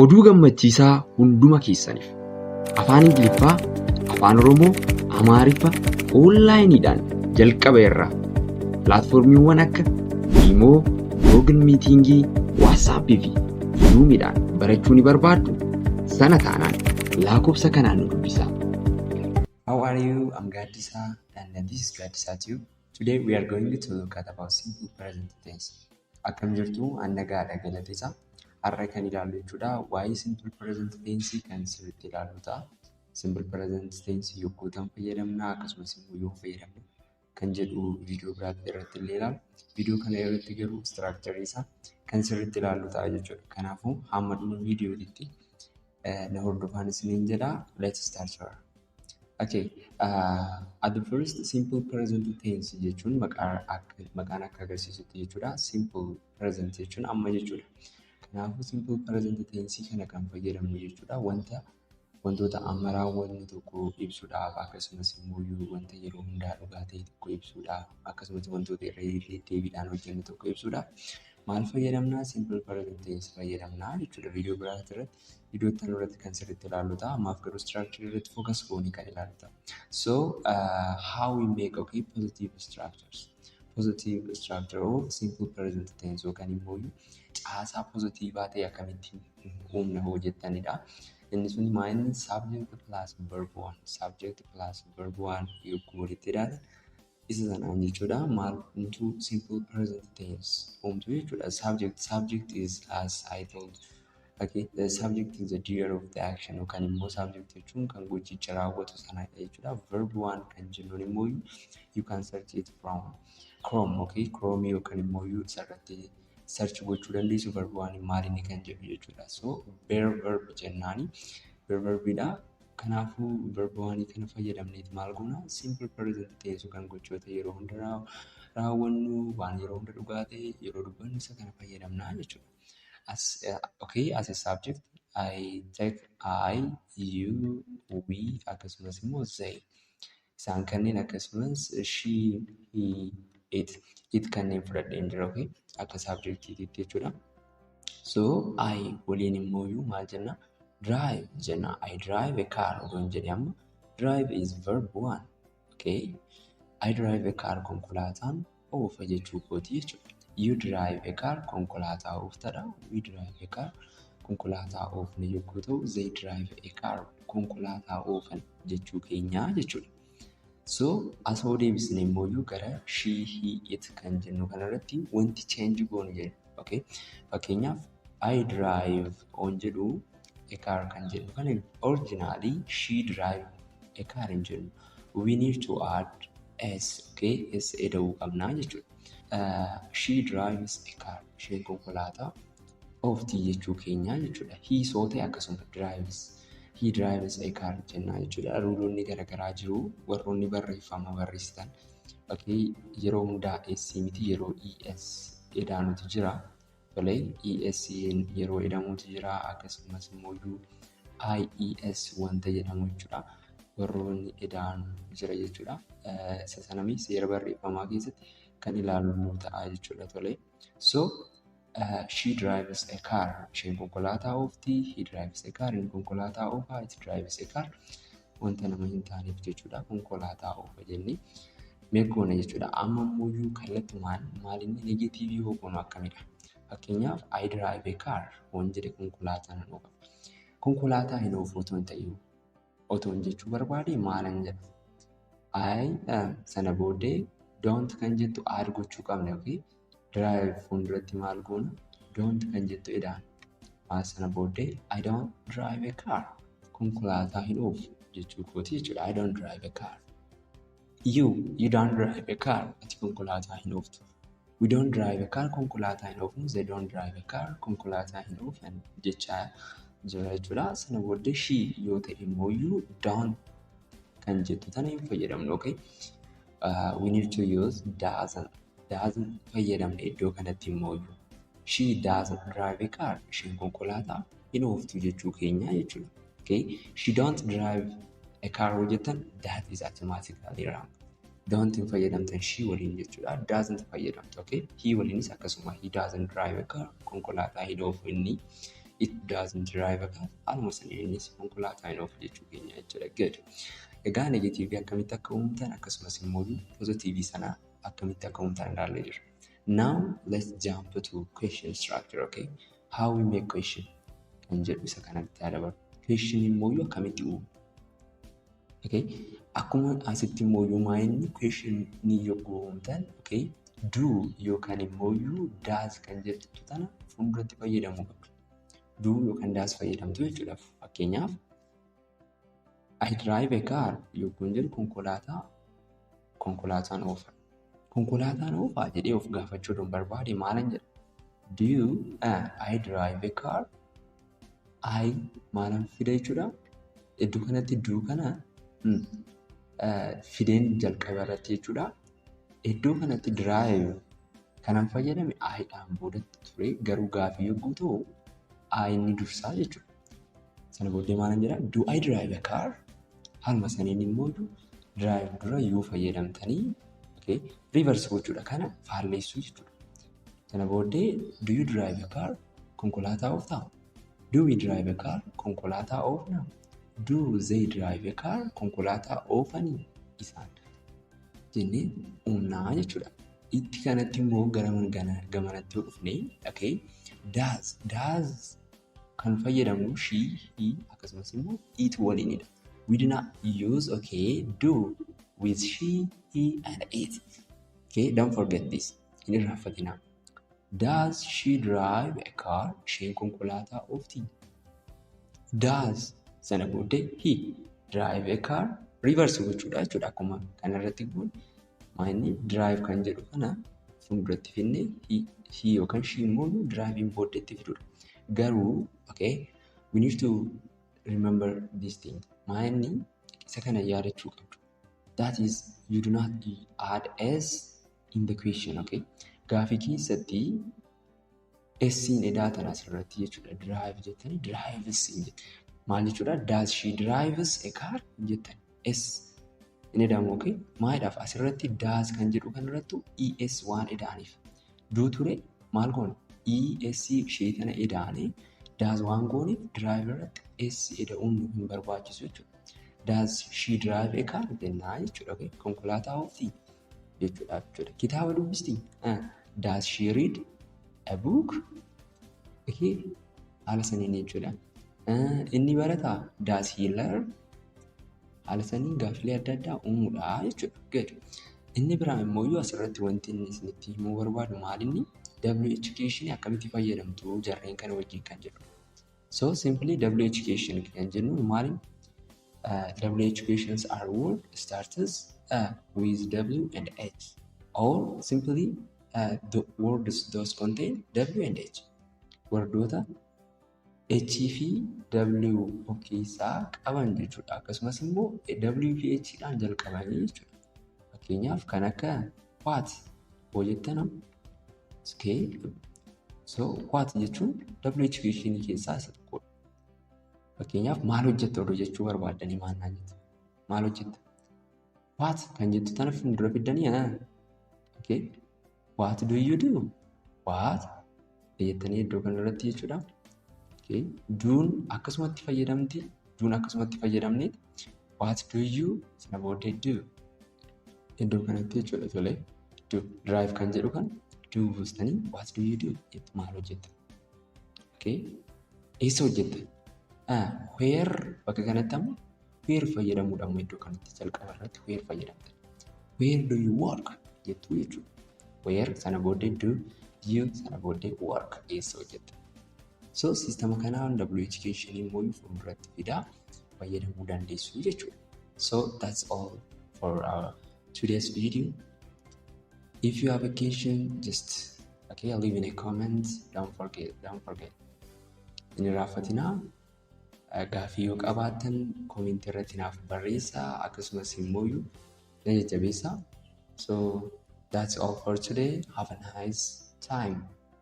Oduu gammachiisaa hunduma keessaniif. Afaan Ingiliffaa, Afaan Oromoo, Amaariffa onlaayiniidhaan jalqaba irraa pilaatfoormiiwwan akka Imoo, Google Meetingii, WhatsApp fi Zoomiidhaan barachuu ni barbaaddu? Sana taanaan lakkoofsa kanaan nu dubbisaa. How are you? I'm Gaddisa and this is Gaddisa Tube. Today we are going to look at about simple present tense. Akkam jirtu? An nagaadha, galatisa. Har'a kan ilaallu jechuudha waa'ee simple present tense kan sirriitti ilaallu ta'a. Simple present tense yogguu tam fayyadamna, akkasumas immoo yoo fayyadamna kan jedhu viidiyoo biraatti irratti illee ilaalu. Viidiyoo kana irratti garuu structure isaa kan sirriitti ilaallu ta'a jechuudha. Kanaafuu hamma dhuma viidiyootitti na hordofaan isiniin jedha. Let's start here. Okay, at the first, simple present tense jechuun maqaan akka agarsiisutti jechuudha. Simple present jechuun amma jechuudha. Kanaafuu simple present tense kana kan fayyadamnu jechuudha. Wantoota amma raawwannu tokko ibsuudhaaf, akkasumas immoo wanta yeroo hundaa dhugaa ta'e tokko ibsuudhaaf, akkasumas wantoota irra deddeebiidhaan hojjennu tokko ibsuudhaaf maal fayyadamnaa? Simple present tense fayyadamnaa jechuudha. Viidiyoo biraa irratti, viidiyoo itti irratti kan sirriitti ilaallu ta'a. Ammaaf garuu structure irratti focus goonee kan ilaallu ta'a. So how we make, okay, positive structures. Positive structure of simple present tense yookaan immoo caasaa pozitiivaa ta'e akkamittiin uumna hoo jettanidha. Inni sun maal? Inni subject plus verb one, subject plus verb one yogguu walitti ilaalan isa sanaan jechuudha. Maal uumtu? Simple present tense uumtu jechuudha. Subject is, as I told, okay, the subject is the doer of the action yookaan immoo subject jechuun kan gochicha raawwatu sanadha jechuudha. Verb one kan jennuun immoo you can search it from Chrome, okay, Chrome yookaan immoo isarratti search gochuu dandeessu verb one maal inni kan jedhu jechuudha. So bare verb jennaani bare verbiidha. Kanaafuu verb one kana fayyadamneet maal goona? Simple present tense kan gochoota yeroo hunda raawwannu, waan yeroo hunda dhugaa ta'e yeroo dubbannu isa kana fayyadamnaa jechuudha. As okay, as a subject I take I, you, we, akkasumas immoo they. Isaan kanneen, akkasumas she, he, it. It kanneen fudhadheen jira, okay, akka subjectiitti jechuudha. So I waliin immoo maal jenna? Drive jenna. I drive a car odoo hin jedhee amma drive is verb one. Okay. I drive a car, konkolaataan oofa jechuu kooti jechuudha. You drive a car, konkolaataa ooftadha. We drive a car, konkolaataa oofne yogguu ta'u, they drive a car, konkolaataa oofan jechuu keenyaa jechuudha. So asoo deebisne immoo gara she, he, it kan jennu kanarratti wanti change goonu jedhu. Okay. Fakkeenyaaf I drive on jedhu a car kan jedhu kana originally she drive a car hin jennu. We need to add s, okay, s eda'uu qabnaa jechuudha. She drives a car, isheen konkolaataa ooftii jechuu keenyaa jechuudha. He soo ta'e akkasuma drives, he drives a car jennaa jechuudha. Ruulonni garaagaraa jiru warroonni barreeffama barreessitan. Okay, yeroo hundaa S miti, yeroo ES edaanutu jira. Tolee, ES yeroo edamutu jira, akkasumas immoo IES wanta jedhamu jechuudha. Warroonni edaan jira jechuudha. Isa sanamii seera barreeffamaa keessatti kan ilaallu ta'a jechuudha. Tolee. So she drives a car. Isheen konkolaataa oofti. He drives a car. Inni konkolaataa oofaa. It drives a car. Wanta nama hin taaneef jechuudha. Konkolaataa oofa jennee meeqoona jechuudha. Amma immoo kallattumaan maal inni negative hoo goonu akkamidha? Fakkeenyaaf I drive a car waan jedhe, konkolaataa nan oofa. Konkolaataa hin oofu otoo hin ta'in otoo hin jechuu barbaade maalan jedha? I sana booddee don't kan jettu add gochuu qabna yookiin drive fuulduratti maal goona? Don't kan jettu edaan. Maal sana booddee I don't drive a car. Konkolaataa hin oofu jechuu kooti jechuudha. I don't drive a car. You don't drive a car. Ati konkolaataa hin ooftu. We don't drive a car. Konkolaataa hin oofnu. They don't drive a car. Konkolaataa hin oofan jechaa jira jechuudha. Sana booddee she yoo ta'e immoo don't kan jettu tana hin fayyadamnu. Okay? We need to use doesn't. Doesn't fayyadamne iddoo kanatti immoo she doesn't drive a car. Isheen konkolaataa hin ooftu jechuu keenya jechuudha. Okay? She don't drive a car yoo jettan, that is automatically wrong. Don't hin fayyadamtan she waliin jechuudha. Doesn't fayyadamtu. Okay? He waliinis akkasuma, he doesn't drive a car. Konkolaataa hin oofu inni It doesn't drive a car. Haaluma saniin innis konkolaataa hin oofu jechuu keenya jechuudha. Good. Egaa negatiivii akkamitti akka uumtan, akkasumas immoo pozitiivii sana akkamitti akka uumtan ilaallee jirra. Now let's jump to question structure, okay? How we make question kan jedhu isa kanatti haa dabalu. Question immoo akkamitti uumu? Okay? Akkuma asitti immoo maa inni question ni yogguu uumtan, okay? Do yookaan immoo does kan jettu tana fuulduratti fayyadamuu qabdu. Do yookaan does fayyadamtu jechuudha. Fakkeenyaaf, "I drive a car" yogguun jedhu konkolaataan oofa. Konkolaataan oofaa jedhee of gaafachuu don barbaade maalan jedha? Do I drive a car? I maalan fida jechuudha. Iddoo kanatti do kana fideen jalqaba irratti jechuudha. Iddoo kanatti drive kanan fayyadame I dhaan boodatti ture, garuu gaafii yogguu ta'u I inni dursaa jechuudha. Sana booddee maalan jedhaa? Do I drive a car? Haaluma saniin immoo drive dura yoo fayyadamtanii, okay, reverse gochuudha, kana faalleessuu jechuudha. Sana booddee, do you drive a car? Konkolaataa ooftaa? Do we drive a car? Konkolaataa oofnaa? Do they drive a car? Konkolaataa oofanii isaan jennee uumnaa jechuudha. Itti kanatti immoo gara gamanatti yoo dhufne, okay, does kan fayyadamnu she, he akkasumas immoo it waliinidha. We do not use, okay, do with she, he and it. Okay, don't forget this. Hin irraanfatinaa. Does she drive a car? Isheen konkolaataa ooftii? Does sana booddee he drive a car? Reverse gochuudha jechuudha. Akkuma kanarratti kun maanni drive kan jedhu kana fuulduratti finnee he yookaan she immoo driving booddeetti fiduudha. Garuu, okay, we need to remember this thing. Maanni isa kana yaadachuu qabdu. That is, you do not add s in the question, okay? Gaafii keessatti S'in edaatan asirratti jechuudha. Drive jettanii drives hin jettu. Maal jechuudha? Does she drives a car jettan. S hin edamu, okay? Maaliidhaaf? Asirratti does kan jedhu kanarrattu es waan eda'aniif. Do ture, maal goone? Es ishee tana edaanee does waan gooneef drive irratti s eda'uun nu hin barbaachisu jechuudha. Does she drive a car jennaa jechuudha. Okay? Konkolaataa ooftii jechuudha. Kitaaba dubbistii? Does she read a book? Okay. Haala saniin jechuudha. Inni barataa? Does he learn? Haala saniin gaaffilee adda addaa uumuudha jechuudha. Good. Inni biraa immoo asirratti wanti inni isinitti himuu barbaadu maalinni WH question akkamitti fayyadamtu jarreen kana wajjin kan jedhu. So simply WH question kan jennu maali? WH questions are word starts with W and H, or simply the words those contain W and H. Wardoota H fi W of keessaa qaban jechuudha. Akkasumas immoo W fi H dhaan jalqabanii jechuudha. Fakkeenyaaf kan akka what hoo jettan, okay. So what jechuun WH question keessaa isa tokkodha. Fakkeenyaaf, maal hojjetta odoo jechuu barbaaddanii maal naan jettu? Maal hojjetta? What kan jettu tana fuuldura fiddanii, okay. What do you do? What jettanii iddoo kanarratti jechuudha. Okay. Do'n akkasumatti fayyadamti. Do'n akkasumatti fayyadamneet what do you sana booddee do iddoo kanatti jechuudha, tole. Do, drive kan jedhu kan do buustanii what do you do jettu, maal hojjetta? Okay. Eessa hojjetta? Where, bakka kanatti ammoo where fayyadamuudha ammoo iddoo kanatti jalqaba irratti where fayyadamta. Where do you work jettu jechuudha. Where sana booddee do you sana booddee work, eessa hojjetta? So siistama kanaan WH question immoo fuulduratti fidaa fayyadamuu dandeessu jechuudha. So that's all for our today's video. If you have a question, just, okay, leave in a comment. Don't forget, don't forget. Hin irraanfatinaa. Gaaffii yoo qabaattan koomentii irratti naaf barreessaa, akkasumas immoo na jajjabeessaa. So that's all for today. Have a nice time.